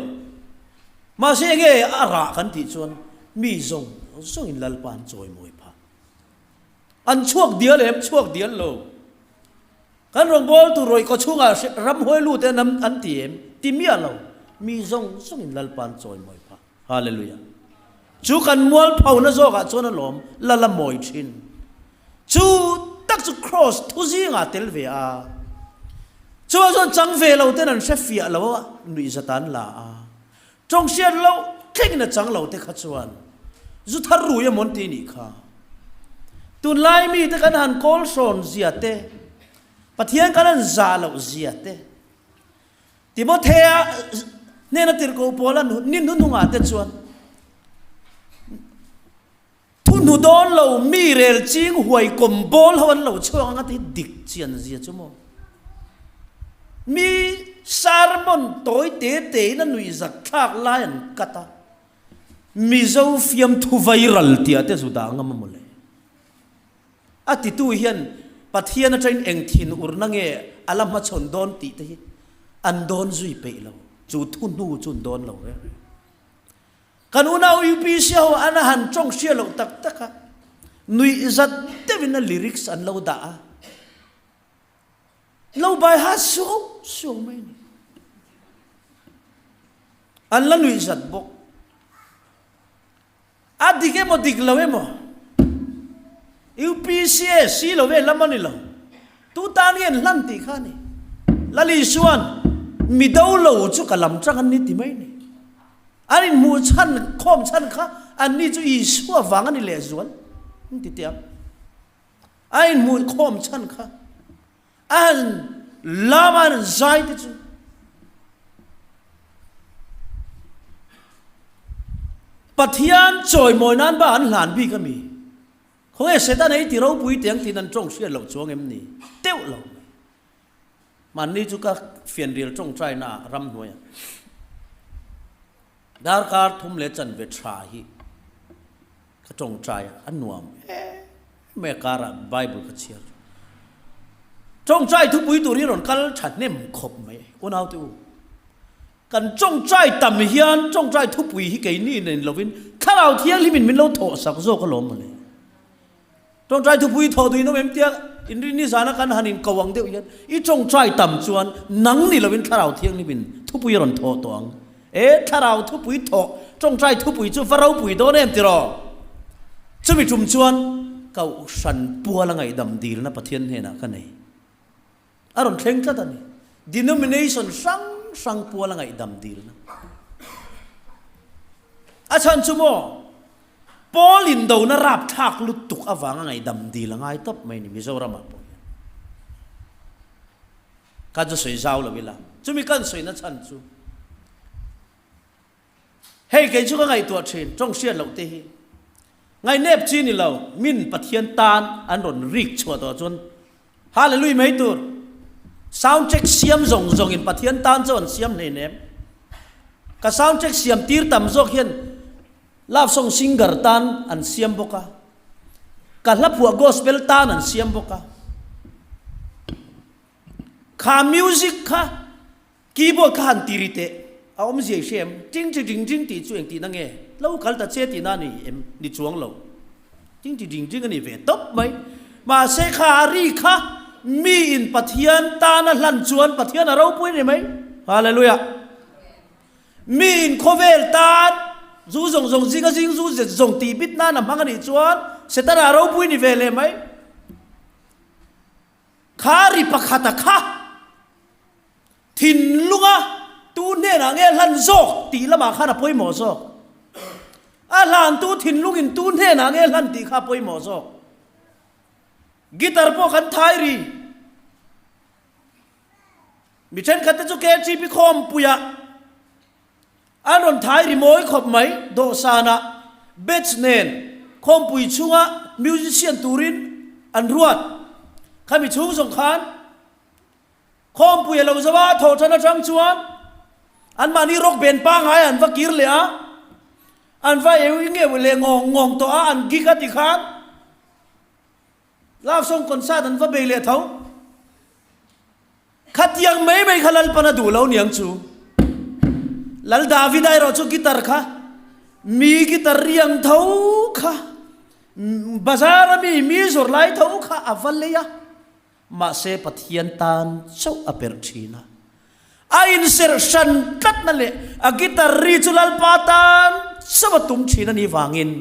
Mahse enge a rah kan tih chuan mi zawng zawng in Lalpa an chawimawi phah. An chhuak dial em? Chhuak dial lo. Kan rawngbâwl tur rawih kaw chhungah ramhuai lut en an ti em? Ti miah lo. Mi zawng zawngin Lalpa an chawimawi phah. Hallelujah. Chu kan mualphona zawkah chuan a lawm la la mawi thin. Chu tak chu Kraws thu zingah tel ve a. Chuvang chuan chang ve lo ten an hre fiah lo a, nuihzat an la a. Tawng hriat loh thlengin a chang lo te kha chuan zu thar rui emaw an ti nih kha. Tunlai mite kan han kawl hrawn zia te, Pathian kan han zah loh zia te, Timothea hnena tirhkoh Paula ni hnuhnungah te chuan Thu hnu dawn lo mi rel ching huai kawm bawl ho an lo chhuak ang a ti dik chian zia chu maw? Mi sermon tawi te te in a nuih zat thlak lai an cut a, Mizo fiamthu viral tih ah te zu dah ngam a maw le? A titu hian Pathian atangin eng thin urna nge a la hmachhawn dawn tih te hi an dawn zui peih lo, chu thu hnu chu an dawn lo reng reng. Kan unau UPC ho an han tawng hria loh tak tak a, nuih zat deuhin a lyrics an lo dah a, lo bai ha suau suau mai a ni. An la nuih zat bawk. A dik emaw dik lo emaw UPC e si lo ve lam a ni lo. Tu tan nge an hlan tih kha a ni. Lal Isua'n mi do lo chu ka lam chang an ni ti mai a ni. An inhmuh chhan khawm chhan kha anni chu Isua vang a ni lehzual an ti teh ang. A inhmuh khawm chhan kha a han lam a an zai te chu Pathian chawimawi nan ba an hlan bik a mi? Khawnge Satan ei ti ropui teh ang tiin an tawng hriat loh chuang em ni? Teuh lo mai. Mahni chu ka fianrial tawngtaina ah ramhnuaiah darkar thum leh chanve tha hi ka tawngtai a, a nuam em mai a karah Bible ka chhiar thin. Tawngtai thupui tur hi rawn kal thahnem khawp mai unaute u. Kan tawngtai tam hian tawngtai thupui hi keini nen lovin Thlarau Thianghlimin min lo thawhsak zawk alawm mawle. Ṭawngṭai thupui thawh duh in awm em tia inrinni zana kan han inko ang deuh hian i ṭawngṭai tam chuan nang ni loin Thlarau Thianghlimin thupui a rawn thawh tawh ang. E, Thlarau thupui thawh, ṭawngṭai thupui chu va ropui dawn em tiraw? Chumi ṭum chuan Kohhran puala ngaihdam dilna Pathian hnenah ka nei. A rawn thleng tlat a ni. Denomination hrang hrang puala ngaihdam dilna. A chhan chu maw, Pawl indona rapthlak lutuk avanga ngaihdam dil a ngai tawp mai ni Mizoramah pawh hian. Kha chu sawi zau lo ila. Chumi kan sawina chhan chu hei kei chu ka ngaihtuah thin, tawng hriat loh te hi ngaihnep chi ni lo, min Pathian tan an rawn rik chhuah tawh chuan Hallelujah mai tur. Sound check siam zawng zawng in Pathian tan chu an siam hleinem. Ka sound check siam tir tam zawk hian love song singer tan an siam bawk a. Ka hla phuah gospel tan an siam bawk a. Kha music kha Keyboard kha han ti ri teh, a awmzia i hria em? Ting ti ding ding tih chu engtihna nge? Lo kal ta che tihna a ni em? Ni chuang lo. Ting ti ding ding a ni ve tawp mai. Mahse kha a ri kha miin Pathian tan a hlan chuan Pathian a ropui a ni mai. Hallelujah! Miin khawvel tan zu zawng zawng zinga zing zu zet zawng tih bit nan a hmang a nih chuan Setana a ropui a ni ve leh mai. Kha ri pakhata kha thinlunga tu hnenah nge hlan zawk tih lamah khan a pawimawh zawk. A hlantu thinlungin tu hnenah nge hlan tih kha a pawimawh zawk. Guitar pawh kan thai ri. Mi thenkhat te chu KGP khawmpuiah An rawn thai ri mawi khawp mai, dawhsanah batch nen khawmpui chhunga musician turin an ruat. Khami chhung zawng khan khawmpui a lo zo a, thawhṭan aṭang chuan anmahni rock band pangngai an va kir leh a, an va eu ngeuh leh ngawng ngawng tawh a, an gig a ti khan love song concert an va bei leh tho. Khatiang mai mai kha Lalpan a duh lo niang chu. Lal Davida erawh chu guitar kha mi guitar riang tho kha bazar a mi mi zawrh lai tho kha a va lei a, mahse Pathian tan chauh a perh thin a. A inserh hran tlatna leh a guitar ri chu Lalpa tan chauh a tum thin a nih vangin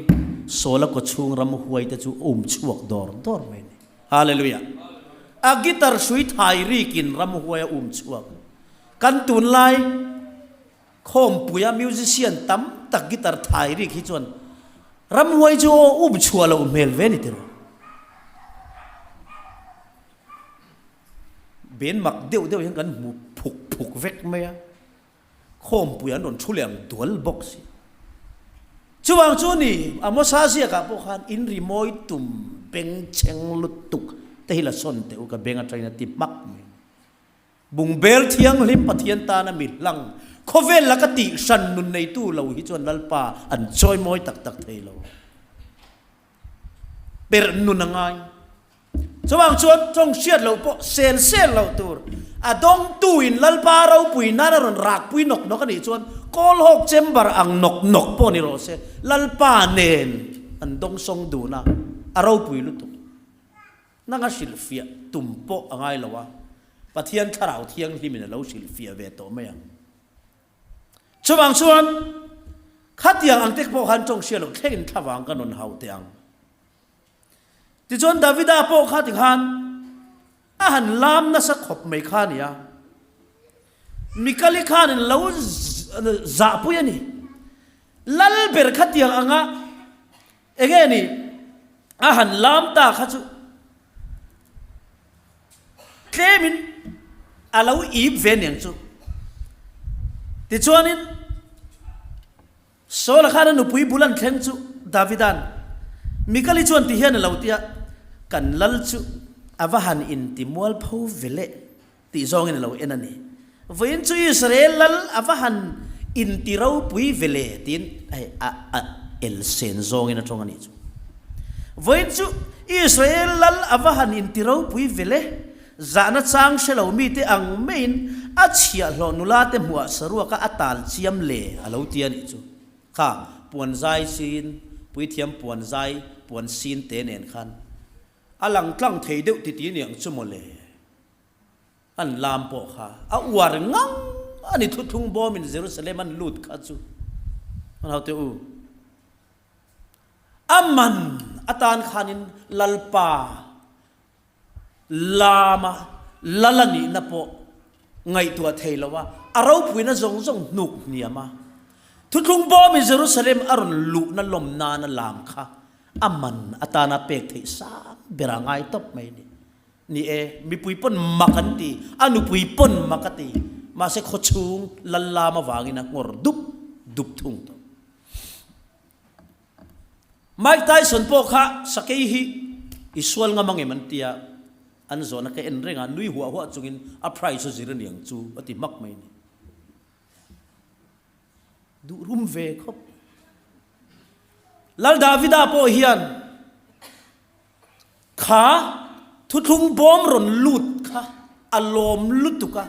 Sawla kawchhung ramhuai te chu a um chhuak dawr dawr mai a ni. Hallelujah. A guitar hrui thai rikin ramhuai a um chhuak. Kan tunlai khawmpuia musician tam tak guitar thai rik hi chuan ramhuai chu aw um chhuah loh hmel ve ni tiraw. Ben mak deuh deuh hian kan hmu phuk phuk vek mai a. Khawmpui an rawn thu leh ang dual bawk si. Chuvang chu ni, Amosa ziakah pawh khan in rimawi tum bengchheng lutuk te hi la sawn teh u ka beng atangin a ti hmak mai. Bungbel thianghlim Pathian tana mi hlang, khawvel laka tih hran nun neitu lo hi chuan Lalpa an chawimawi tak tak thei lo. Perh nun a ngai. Chuvang chuan tawng hriat loh pawh sel sel loh tur. A dawngtuin Lalpa ropui nan a rawn rakpui nawk nawk a nih chuan Kawlhawk chamber ang nawk nawk pawh ni rawh se, Lalpa nen an dawngsawng dun a, a ropui lutuk. Nanga hrilhfiah tum pawh a ngai lo a, Pathian Thlarau Thianghlimin a lo hrilhfiah ve tawh mai ang. Chuvang chuan khatiang ang te pawh khan tawng hriat loh thlengin thlavang ka rawn hauh teh ang. Tichuan Davida pawh kha tikhan a han lam nasa khawp mai kha a ni a, Mikali khanin lo zahpui a ni. Lal ber kha tiang anga enge ni a han lam ta kha chu tlemin a lo ip ve niang chu. Tichuanin Saula khan a nupui bul an thleng chu Davida'n, Mikali chuan ti hian a lo ti a, Kan lal chu a va han inti mualpho ve leh tih zawngin a lo en a ni. Vawiin chu Israel lal a va han inti ropui ve le tiin hei a a elsen zawngin a tawng a nih chu. Vawiin chu Israel lal a va han inti ropui ve le Zahna chang hre lo mite ang maiin a chhiahhlawh nula te hmuhah saruaka a tal chiam le a lo ti a nih chu. Kha puan zai sin, puithiam puan zai puan sin te nen khan. A lang tlang thei deuh titi aniang chu mawle. An lam pawh kha a uar ngang a ni thuthlung bawmin Jerusalem an lut kha chu. An haute u. A man atan khanin Lalpa lama lal a nihna pawh ngaihtuah thei lo a, a ropuina zawng zawng hnuk hniam a. Thuthlung bawmin Jerusalem a rawn luhna lawm nana lam kha a man atana pek theih sang ber a ngai tawp mai a ni. Ni e, mipui pawn mak an ti, a nupui pawn mak a ti, mahse khawchhung lal lam avangin a nghawr dup dup thung tawh. Mike Tyson pawh kha sakei hi i sual ngam angem an tia, an zawhna ka en reng a, nui huah huah chungin a price a zir aniang chu a ti hmak mai a ni. Duh rum ve khawp. Lal Davida pawh hian Kha thuthlung bawm rawn lut kha a lawm lutuk a,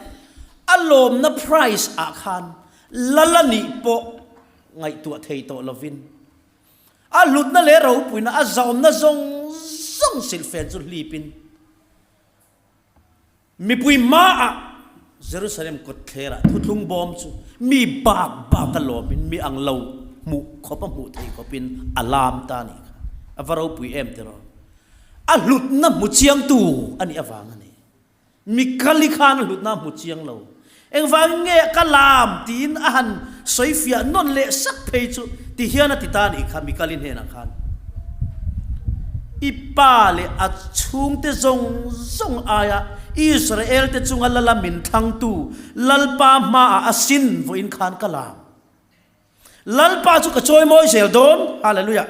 a lawmna price ah khan lal a nih pawh ngaihtuah thei tawh lovin a hlutna leh ropuina a zaawmna zawng zawng silhfen chu hlipin Mipui hmaah Jerusalem kawtthlerah thuthlung bawm chu mi bak bak a lawmin mi ang lo hmuh khawp a hmuh thei khawpin a lam ta a nih kha. A va ropui em tiraw? A hlutna hmu chiangtu a nih avang a ni. Mi kali khan a hlutna a hmu chiang lo. Engvangin nge ka lam tiin a han sawi fiah nawn leh sak phei chu ti hian a ti ta a nih kha Mikali hnenah khan. I pa leh a chhungte zawng zawng aia Israel-te chunga lala min thlangtu Lalpa hmaah a sin vawiin khan ka lam. Lalpa chu ka chawi mawi zel dawn. Hallelujah.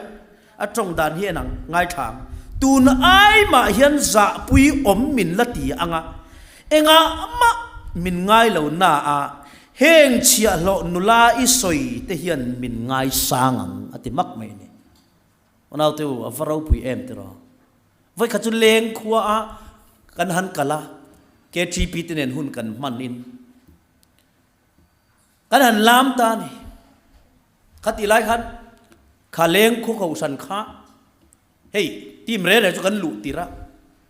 A tawng dan hi en ang, ngaithla ang. Tun ai mah hian zahpui awm min la ti ang a, engah mah min ngai lo na a, heng chhiahhlawh nula i sawi te hian min ngai sang ang a ti mak mai a ni. Unaute u, a va ropui em tiraw? Vawikhat chu leng khua a kan han kal a, KTP te nen hun kan hman in, Kan han lam ta a ni. Kha tih lai khan kha leng khaw kohhran kha hei team reh reh chu kan luh tir a,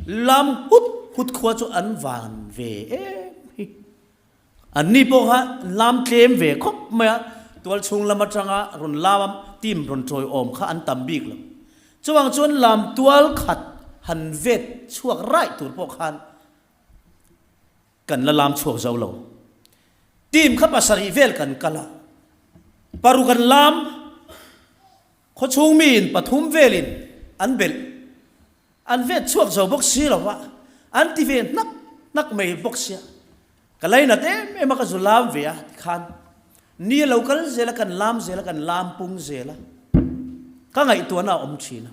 lam hut hut khua chu an van ve em hi. An ni pawh kha lam tlem ve khawp mai a, tual chhung lam atanga rawn lam a team rawn tawiawm kha an tam bik lo. Chuvang chuan lam tual khat han vet chhuak raih tur pawh khan Kan la lam chhuak zo lo. Team kha pasarih vel kan kal a, paruk an lam, khawchhung miin pathum velin an belh, an vet chhuak zo bawk si lo a, an ti ve hnak hnak mai bawk sia. Ka lainat em em a ka zu lam ve a tikhan ni a lo kal zel a, kan lam zel a, kan lam pung zel a, ka ngaihtuahna a awm thin a.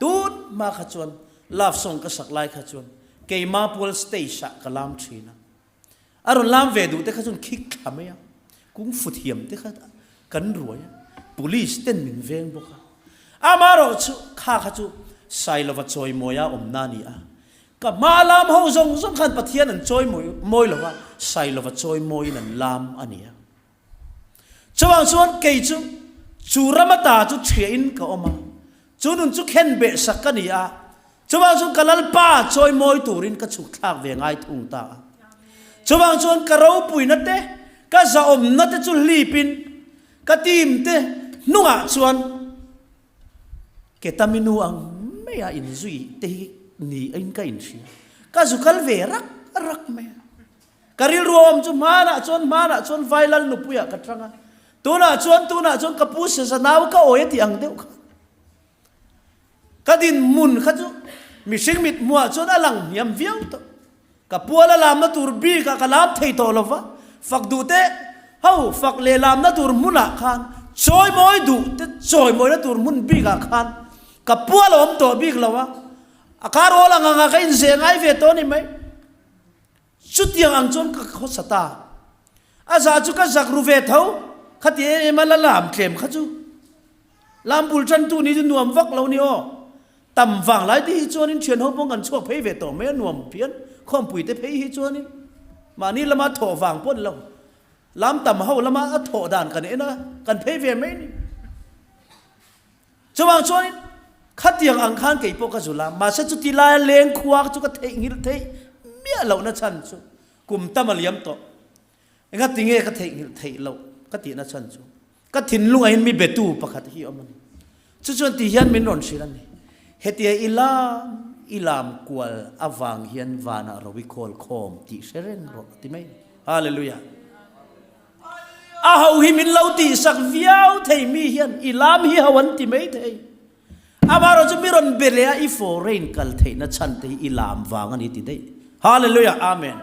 Tun hma kha chuan love song ka sak lai kha chuan keima pual stage ah ka lam thin a, a rawn lam ve duh te kha chuan khik thla mai a, kung fu thiam te kha kan ruai a, police ten min veng bawk a, amaherawh chu kha kha chu Sailova chawimawi a awmna a ni a, ka hma lam ho zawng zawng khan Pathian an chawimawi mawi lova, Sailova chawimawiin an lam a ni a. Chuvang chuan kei chu chu ram ata chu chhiahin ka awm a, chu nun chu khen beh sak ka ni a, chuvang chuan ka Lalpa chawimawi turin ka chhuk thlak ve ngai thung ta a. Chuvang chuan ka ropuina te, ka zahawmna te chu hlipin ka team te hnungah chuan ketaminu ang maia inzui te hi niin ka inhria. Ka zu kal ve rak rak mai a. Ka rilru a awm chu hmanah chuan hmanah chuan Vailal nupuiah ka tang a, tunah chuan tunah chuan ka pu Seza nau ka awi a tih ang deuh kha. Ka dinhmun kha chu mihring mit hmuhah chuan a lang hniam viau tawh. Ka pual a lamna tur bikah ka lam thei tawh lo va, fak duh te ho fak leh lamna tur hmunah khan chawimawi duh te chawimawina tur hmun bikah khan ka pual a awm tawh bik lo a, a kar awl ang angah ka inzeh ngai ve tawh a ni mai. Chutiang ang chuan ka khawsa ta. A zah chu ka zak ru ve tho, khati em em a la lam tlem kha chu. Lam bul tantu ni chu nuam vak lo ni aw. Tam vang lai te hi chuanin thian ho pawh kan chhuak phei ve tawh mai a nuam phian, khawmpui te phei hi chuanin mahni lama thawh vang pawh ni lo. Lam tam ho lama a thawh dan kan en a, kan phei ve mai ni. Chuvang chuanin. Khatiang ang khan kei pawh ka zu lam, mahse chuti laia leng khua chu ka theihnghilh theih miah lohna chhan chu kum tam a liam tawh. Engati nge ka theihnghilh theih loh ka tihna chhan chu ka thinlungah hian mi betu pakhat hi a awm a ni. Chu chuan ti hian min rawn hrilh a ni, Hetia i lam i lam kual avang hian vanah ro i khawl khawm tih hre reng rawh a ti mai. Hallelujah! A ho hi min lo tihsak viau thei mi hian i lam hi ho an ti mai thei. Amaherawh chu mi rawn be leh a i foreign kal theihna chhan te hi i lam vang a ni ti daih. Hallelujah Amen.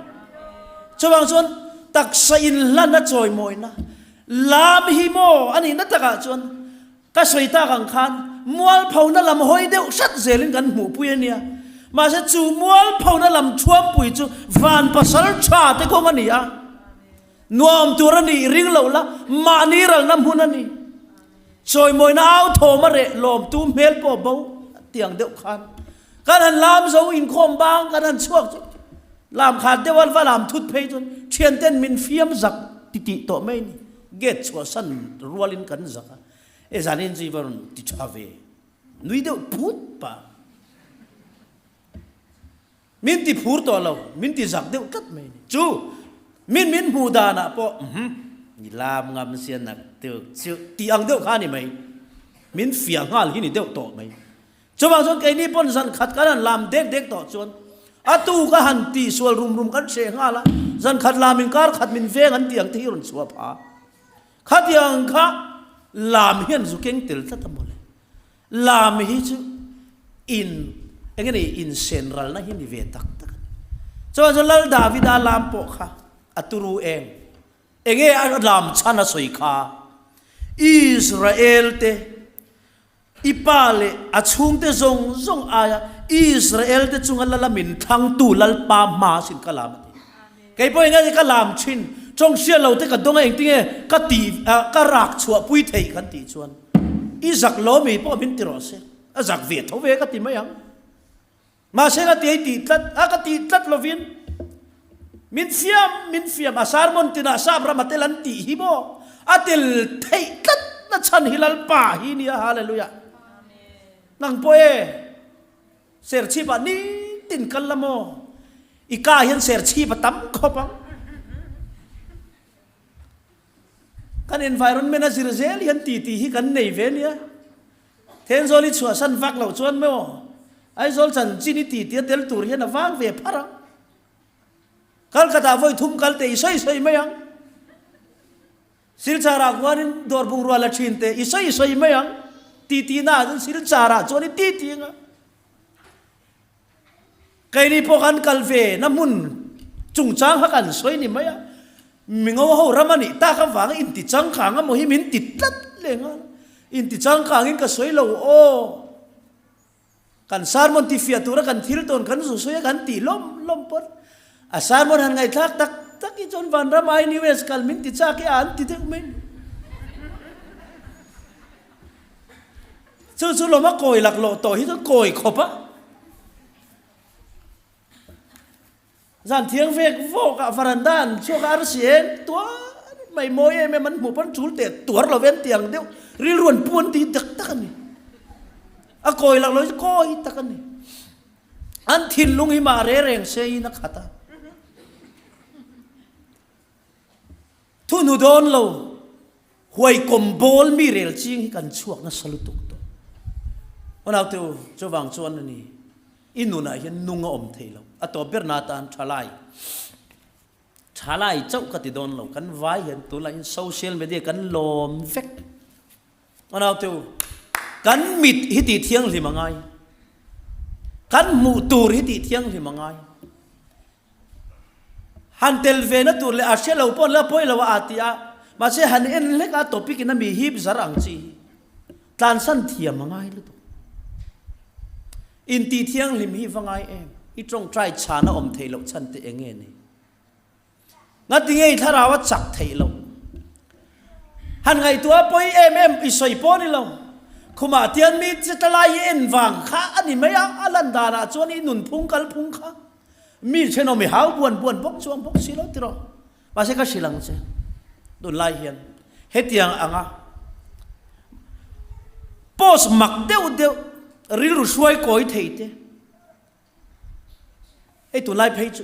Chuvang chuan taksa inhlan a chawimawina lam hi maw a nihna takah chuan ka sawi tak ang khan mualphona lam hawi deuh hrat zelin kan hmuhpui a nia. Mahse chu mualphona lam thuampui chu van pasal tha te kawng a ni a. Nuam tur a nih ring loh la, mahni ralna hmun a ni. Chawimawina au thawm a reh lawmtu hmel pawh bo tiang deuh khan kan han lam zo inkhawm bang kan han chhuak chu lam khat deuh a va lam thut phei chuan thianten min fiam zak ti tih tawh mai ni. Gate chhuahsan rualin kan zak a, e zanin chu i va rawn ti tha ve nui deuh phut pah. Min ti phur tawh lo, min ti zak deuh tlat mai ni. Chu min min hmuh danah pawh umm i lam ngam sia nak tuk chu tih ang deuh kha a ni mai. Min fiah nghal hi ni deuh tawh mai. Chuvang chuan keini pawn zan khat kan han lam dek dek tawh chuan a tu ka han tihsual rum rum kan hreh nghal a, zan khat lam in kar khat min veng an tih ang te hi rawn chhuah phah a. Khatiang kha lam hian zu keng tel tlat a mawle. Lam hi chu in eng nge ni insen ralna hi ni ve tak tak a ni. Chuan chu Lal Davida lam pawh kha a turu em? Eng nge a lam chhan a sawi kha? Israel te i pa leh a chhungte zawng zawng aia Israel te chunga lala min thlangtu Lalpa hma sin ka lam a ti. Kei pawh eng nge ka lam thin, tawng hriat lo te ka dawng a engtinge ka tih ka rak chhuah pui theih kan tih chuan i zak lo mi pawh min ti rawh se, a zak ve tho ve ka ti mai ang. Mahse ka ti ei tih tlat a ka tih tlat lovin min fiam min fiam a sermon tinah sap ram a tel an tih hi maw a tel theih tlat na chhan hi Lalpa hi nia hallelujah. Nang pawh e. Serchhip ah nitin kal la maw? I ka hian serchhip a tam khawp ang. Kan environment a zir zel hian ti ti hi kan nei ve nia. Thenzawl i chhuahsan vak loh chuan maw Aizawl chanchin i ti ti a tel tur hian a vang ve phar ang. Kalkhatah vawi thum kal te i sawi sawi mai ang. Silchar-ah khuanin dawr bungrua la thin teh, i sawi sawi mai ang ti tihnaah chuan Silchar-ah chuan i ti ti ang a. Keini pawh kan kal ve na hmun chungchang kha kan sawi ni mai a, mingo ho ram a nih tak avanga inti changkang emaw hi min ti tlat leh nghal a, inti changkangin ka sawi lo aw. Kan sermon ti fiah tura kan thil tawn kan zu sawi a kan tih lawm lawm pawn a sermon han ngaihthlak tak tak hi chuan vanram aiin US kal min ti chak hi a an ti deuh mai ni. Chu chu lawm a kawi laklawh tawh hi chuan kawi khawp a. Zan thiang vek vawk ah varanda an chhuak a arsi eng tuar mai mawi em em an hmuh pawn chul teh tuar lo ven tiang deuh rilru an pu an ti tak tak a ni. A kawi lak lo hi chu kawi tak a ni. An thinlung hi mah re reng se in a khat a. Thu hnu dawn lo huaikawm bawl mi rel ching hi kan chhuak nasa lutuk tawh. Aw naute u, chuvang chuan a ni, i nunah hian nung a awm thei lo. A tawp ber na atan thalai, thalai chauh ka ti dawn lo, kan vai hian tunlai hian social media kan lawm vek. Aw naute u, kan mit hi tih thianghlim a ngai, kan hmuh tur hi tih thianghlim a ngai. Han tel ve na tur leh a hre lo pawh la pawi lo a a ti a, mahse han en hlek a topic in a mi hip zar ang chi hi tlansan thiam a ngai lutuk. Intih thianghlim hi va ngai em? I tawngtai chhan a awm theih loh chhan te eng nge ni? Ngati nge i thlarau a chak theih loh? Han ngaihtuah a pawi em em i sawi pawh a ni lo. Khumah tian mi che ta lai i en vang kha a ni mai a, a lan danah chuan i nunphung kalphung kha Mi thenawm i hau buan buan bawk chuang bawk si lo tiraw. Mahse ka hrilh ang che, tunlai hian hetiang anga post mak deuh deuh. Rilru hruai kawi thei te, hei tunlai phei chu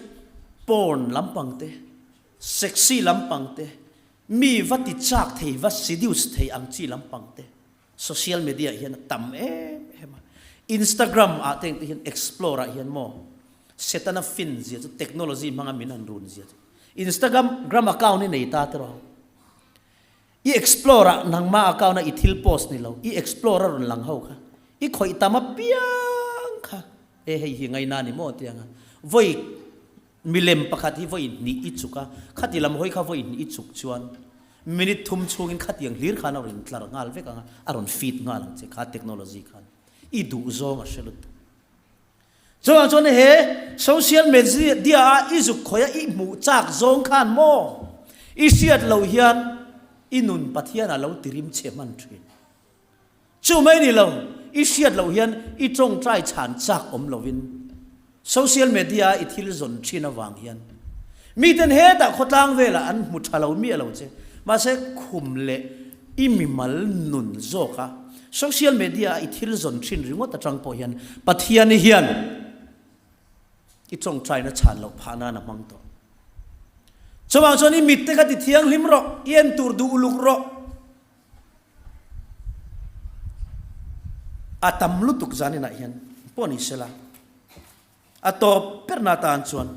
porn lampang te, sexy lampang te, mi va ti chak thei, va seduce thei ang chi lampang te social media ah hian a tam em em a. Instagram ah te engte hian explore ah hian maw Setana fin zia chu technology hmanga min han run zia chu Instagram gram account i nei ta te rawh. I explore ah nangmah account a i thil post ni lo, i explore a rawn lang ho kha, i khawih tam apiang kha e hei hi ngaina ni maw tiang a, vawi milem pakhat hi vawi hnih i chuk a, khati lam hawi kha vawi hnih i chuk chuan minute thum chhungin khatiang hlir khan a rawn tlar nghal vek ang a, a rawn feed nghal ang che kha technology khan i duh zawng a hre lutuk. Chuvang chuan he social media a i zuk khawih a i hmuh chak zawng khan maw i hriat loh hian i nun Pathian a lo tirim chhe hman thin. Chu mai ni lo, i hriat loh hian i tawngtai chhan chak awm lovin social media a i thil zawn thin avang hian miten hetah khawtlang velah an hmu tha lo miah lo che. Mahse khum leh I mimal nun zawk a, social media a i thil zawn thin ringawt atang pawh hian Pathian hian i tawngtaina chhan loh phah nan a hmang tawh. Chuvang chuan i mit te kha ti thianghlim rawh, i en tur duh uluk rawh. A tam lutuk zaninah hian pawh ni sela. A tawp berna atan chuan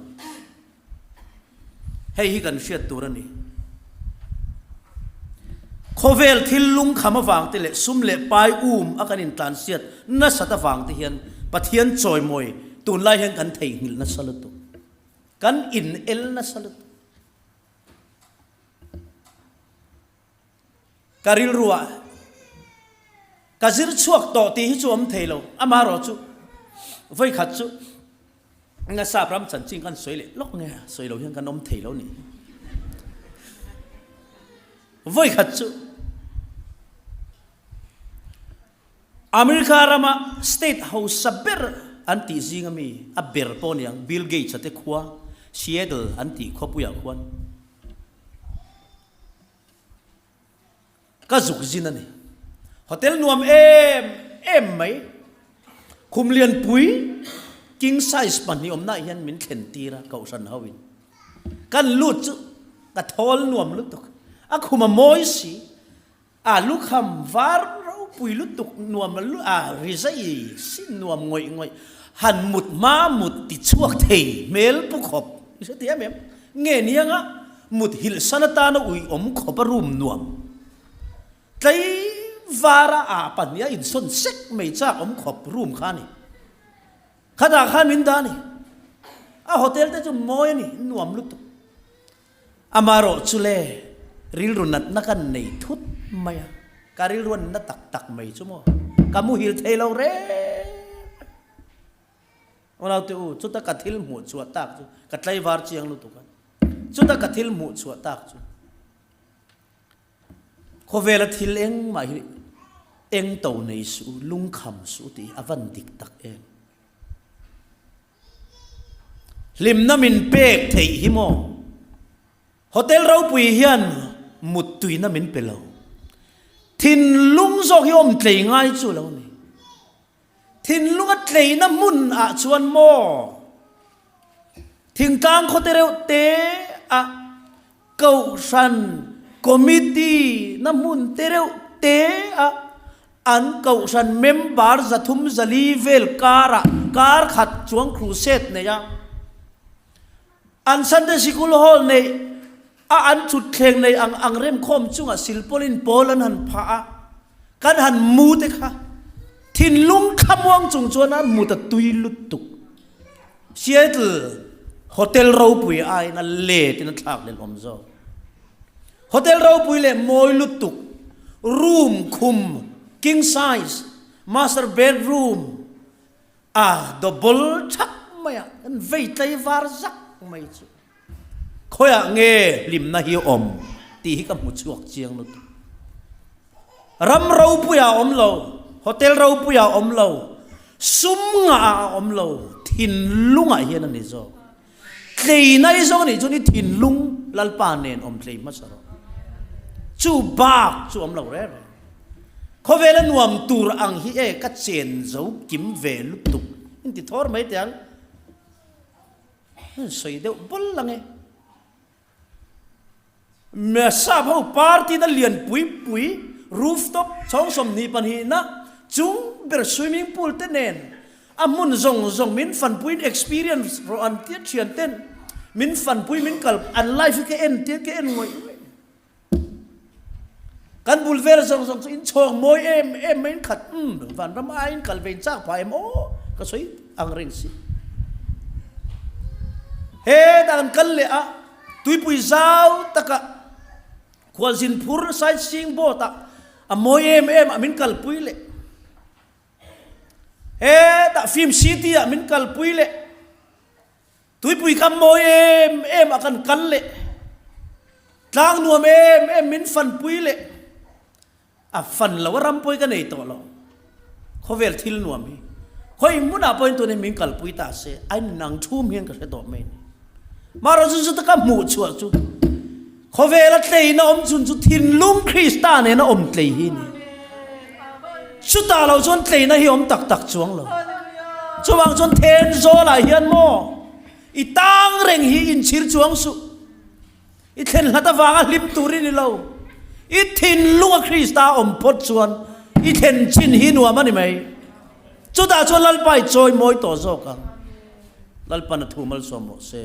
hei hi kan hriat tur a ni. Khawvel thil lungkham avang te leh sum leh pai um a kan intlansiat nasat avang te hian Pathian chawimawi tunlai hian kan theihnghilh nasa lutuk. Kan in el nasa lutuk. Ka rilruah ka zir chhuak tawh tih hi chu awm thei lo, amaherawh chu vawikhat chu nasa ram chanchin kan sawi leh lawk nge sawi lo hian kan awm thei lo nih hi. Vawikhat chu America rama state hausa ber an tih zinga mi a ber pawh niang Bill Gates-a te khua Seattle an tih khawpuiah khuan Ka zuk zin a ni. Hotel nuam em em mai. Khum lianpui king size pahnih awmnaah hian min thlen tir a kohhran ho in. Kan lut chu ka thawl nuam lutuk. A khum a mawi si. A lukham var ropui lutuk nuam a rizai sin nuam ngawih ngawih. Han mut hma mut ti chhuak thei hmel pu khawp. I hre thiam em? Nge nianga mut hilh san atana ui awm khawp a room nuam tleivara ah pahniha insawn sek mai chak awm khawp room kha a ni. Khatah khan min dah a ni. A hotel te chu mawi a ni, nuam lutuk. Amaherawh chu le rilru natna kan nei thut mai a, ka rilru a na tak tak mai chu maw, ka muhil thei lo reng. Unaute u, chuta ka thil hmuh chhuah tak chu ka tlaivar chiang lutuk a. Chuta ka thil hmuh chhuah tak chu khawvela thil engmah hi eng to nei suh u, lungkham suh u tih hi a van dik tak em. Hlimna min pek theih hi maw? Hotel ropui hian muttuina min pe lo. Thinlung zawk hi awm tlei ngai chu lo ni. Thinlung a tleina hmun ah chuan maw thingtlang khawte reuh te ah kohhran committee na hmun te reuh te ah an kohhran member 304 vel kar ah kar khat chuang crusade nei a an Sunday sikul hall neih a an thutthleng nei ang ang remkhawm chungah silpawlin pawl an han phah a, kan han mu te kha thinlung thlamuang chung chuan a mut a tui lutuk. Seattle hotel ropui aiin a let in a thlak lelawm zawk. Hotel ropui leh mawi lutuk, room khum king size, master bedroom, A double thak mai a, kan vei tlei var zak mai chu. Khawiah nge hlimna hi awm tih hi ka hmu chhuak chiang lutuk. Ram ropuiah a awm lo, hotel ropuiah a awm lo, sum ngah ah a awm lo, thinlungah hian a ni zawk. Tleina i zawng anih chuan i thinlung Lalpa nen awm tlei hmasa rawh. Chu bak chu awm lo reng reng. Khawvela nuam tur ang hi e ka chen zo kim ve lutuk in ti thawr mai teh ang. An sawi deuh bawl lang e. Sap ho party na lian pui pui rooftop chhawng 20 pahnihna chung ber swimming pool te nen a hmun zawng zawng min fanpuiin experience rawh an tia thian ten min fanpui min kal an life hi ka en tia ka en ngawih ngawih. Kan bul vel zawng zawng chu in chhawng mawi em em mai in khat umm vanram aiin kal ve in chak phah em aw ka sawi ang reng si. Hetah kan kal leh a tuipui zau takah khualzin phur sightseeing boat ah a mawi em em ah min kalpui leh. Hetah film city ah min kalpui leh. Tuipui kam mawi em em a kan kal leh, tlang nuam em em min fanpui leh, a fan lo a ram pawi ka nei tawh lo. Khawvel thil nuam hi khawi hmunah pawhin tun hi min kalpui ta se, a inang thum hian ka hre tawh mai a ni. Mahrawh chu chuta ka hmuh chhuah chu khawvela tleina awm chhun chu thinlung Krista nena awm tlei hi a ni. Chutah lo chuan tleina hi awm tak tak chuang lo. Chuvang chuan Thenzawlah hian maw i tang reng hi inchhir chuang suh. I thlen hlat avanga hlim tur i ni lo. I thinlunga Krista awm phawt chuan i thlen chin hi nuam a ni mai. Chutah chuan Lalpa i chawi mawi tawh zawk ang. Lalpan a thu malsawm rawh se.